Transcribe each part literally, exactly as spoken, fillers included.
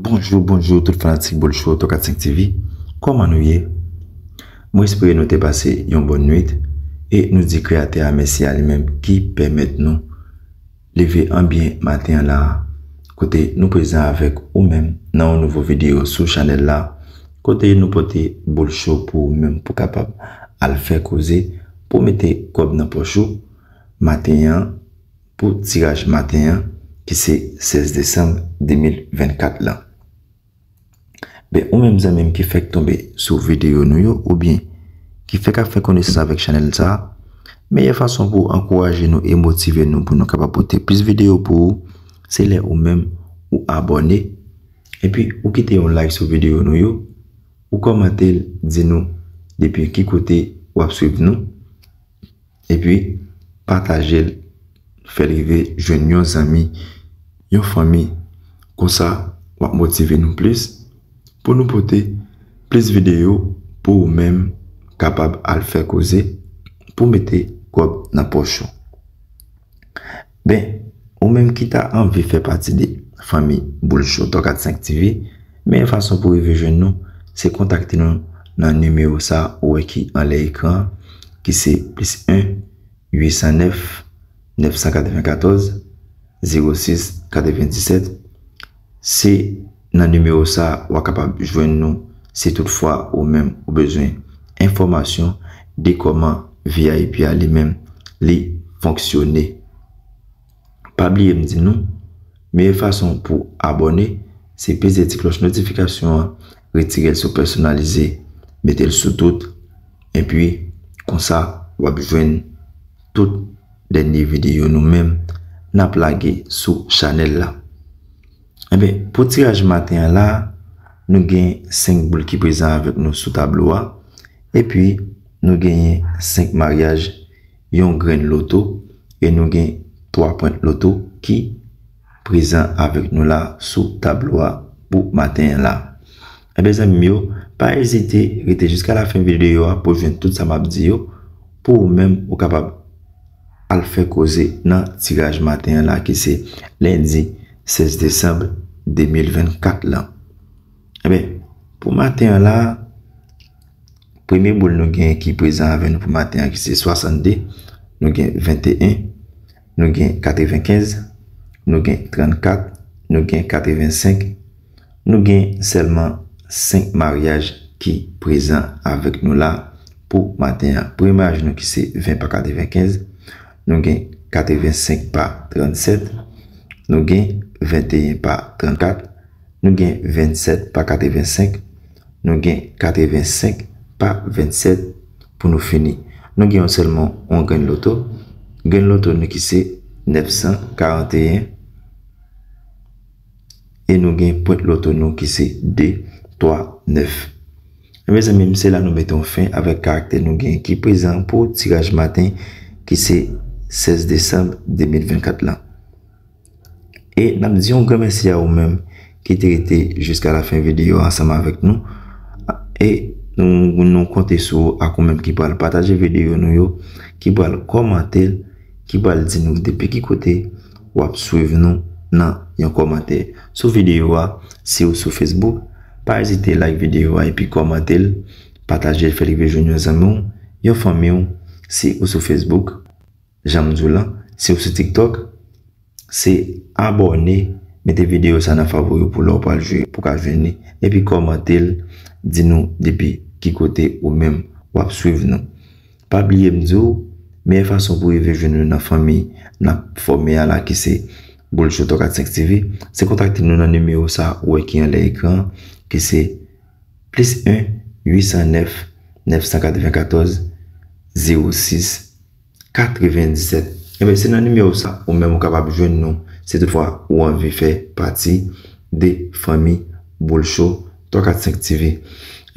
Bonjou, bonjou tout fanatik Boul Show twa kat senk T V. Kòman nou ye? Mwen espere nou te pase yon bòn nwit e nou di Kreyatè a mèsi a li menm ki pèmèt nou leve an byen maten an la a, kote nou prezan avèk ou menm nan yon nouvo videyo sou chanèl la, kote nou pote Boul Show pou ou menm pou kapab al fè koze, pou mete kòb nan pòch ou maten an, pou tiraj maten an, ki se sèz desanm de mil vennkat la. Ben, ou menm zanmi m ki fèk tonbe sou videyo nou yo, oubyen ki fèk ap fè konesans avèk chanèl sa a, meyè fason pou ankouraje nou e motive nou pou nou kapab pote plis videyo pou ou, se lè ou menm ou abòne, epi ou kite yon like sou videyo nou yo, ou kòmante l, di nou depi ki kote w ap swiv nou, epi pataje l, fè l rive jwenn yon zanmi, yon fanmi. Konsa, w ap motive nou plis pou nou pote plis videyo pou ou menm kapab al fè koze, pou mete kòb nan pòch ou. Ben, ou menm ki ta anvi fè pati de fanmi Boul Show twa kat senk T V, meyè fason pou rive jwenn nou, se kontakte nou nan nimewo sa ou wè ki anlè ekran an, ki se plis en uit san nèf nèf san katrevenkatòz zewo sis katrevendisèt. Se nan nimewo sa a w a kapab jwenn nou si toutfwa ou menm ou bezwen enfòmasyon de kòman V I P a li menm li fonksyone. Pa bliye m di nou, meyè fason pou abòne, se peze ti klòch notifikasyon an, retire l sou pèsonalize, mete l sou tout, epi konsa w ap jwenn tout dènye videyo nou menm n ap lage sou chanèl la. Enben, pou tiraj maten an la, nou gen senk boul ki prezan avèk nou sou tablo a, epi nou genyen senk maryaj, yon grenn loto, e nou gen twa pwent loto ki prezan avèk nou la sou tablo a pou maten an la. Enben, zanmi m yo, pa ezite rete jiska lafen videyo a pou w jwenn tout sa m ap di yo, pou ou menm ou kapab al fè koze nan tiraj maten an la ki se lendi sèz desanm de mil vennkat lan. Enben, pou maten an la, premye boul nou gen ki prezan avè nou pou maten an ki se swasannde, nou gen venteyen, nou gen katrevenkenz, nou gen trannkat, nou gen katrevensenk, nou gen sèlman senk maryaj ki prezan avèk nou la pou maten an. Premye maryaj nou ki se ven pa katrevenkenz, nou gen katrevensenk pa trannsèt, nou gen venteyen pa trannkat, nou gen vennsèt pa katrevensenk, nou gen katrevensenk pa vennsèt pou nou fini. Nou gen yon sèlman yon grenn loto. Grenn loto nou ki se nèf san karanteyen e nou gen pwent loto nou ki se de, twa, nèf. Enben, zanmi m, se la nou mete yon fen avèk karaktè nou gen ki prezan pou tiraj maten ki se sèz desanm de mil vennkat lan. E n ap di yon gran mèsi a ou menm ki te rete jiska lafen videyo a ansanm avèk nou. E nou, nou konte sou ou ak ou menm ki pral pataje videyo nou yo, ki pral kòmante l, ki pral di nou depi ki kote w ap swiv nou nan yon kòmantè sou videyo a. Si w sou Facebook, pa ezite like videyo a epi kòmante l, pataje l, fè l rive jwenn yon zanmi w, yon fanmi w, si w sou Facebook, jan m di w lan, si w sou TikTok, se abòne, mete videyo sa nan favori w pou lè w pral jwe, pou w ka jwenn li, epi kòmante l, di nou depi ki kote ou menm w ap swiv nou. Pa bliye m di w, meyè fason pou rive jwenn nou nan fanmi n ap fòme a la ki se Boul Show twa kat senk T V, se kontakte nou nan nimewo sa ou wè ki anlè ekran an, ki se plis en uit san nèf nèf san katrevenkatòz zewo sis katrevendisèt. Enben, se nan nimewo sa ou menm ou kapab jwenn nou si toutfwa ou anvi fè pati de fanmi Boul Show twa kat senk T V.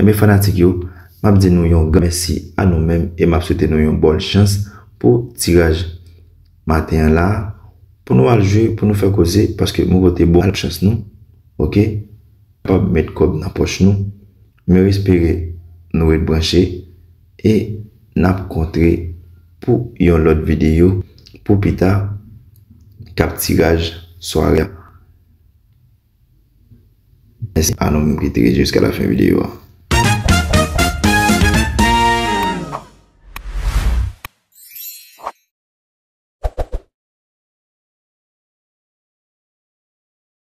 Enben, fanatik yo, m ap di nou yon gran mèsi a nou menm e m ap swete nou yon bòn chans pou tiraj maten an la, pou nou al jwe, pou nou fè koze, paske m pote bon chans nou, oke? Kapab met kòb nan pòch nou. Mwen espere nou ret branche e n ap kontre pou yon lòt videyo pou pita k ap tiraj sware a. Mèsi a nou menm ki te rete jiska la fen videyo a.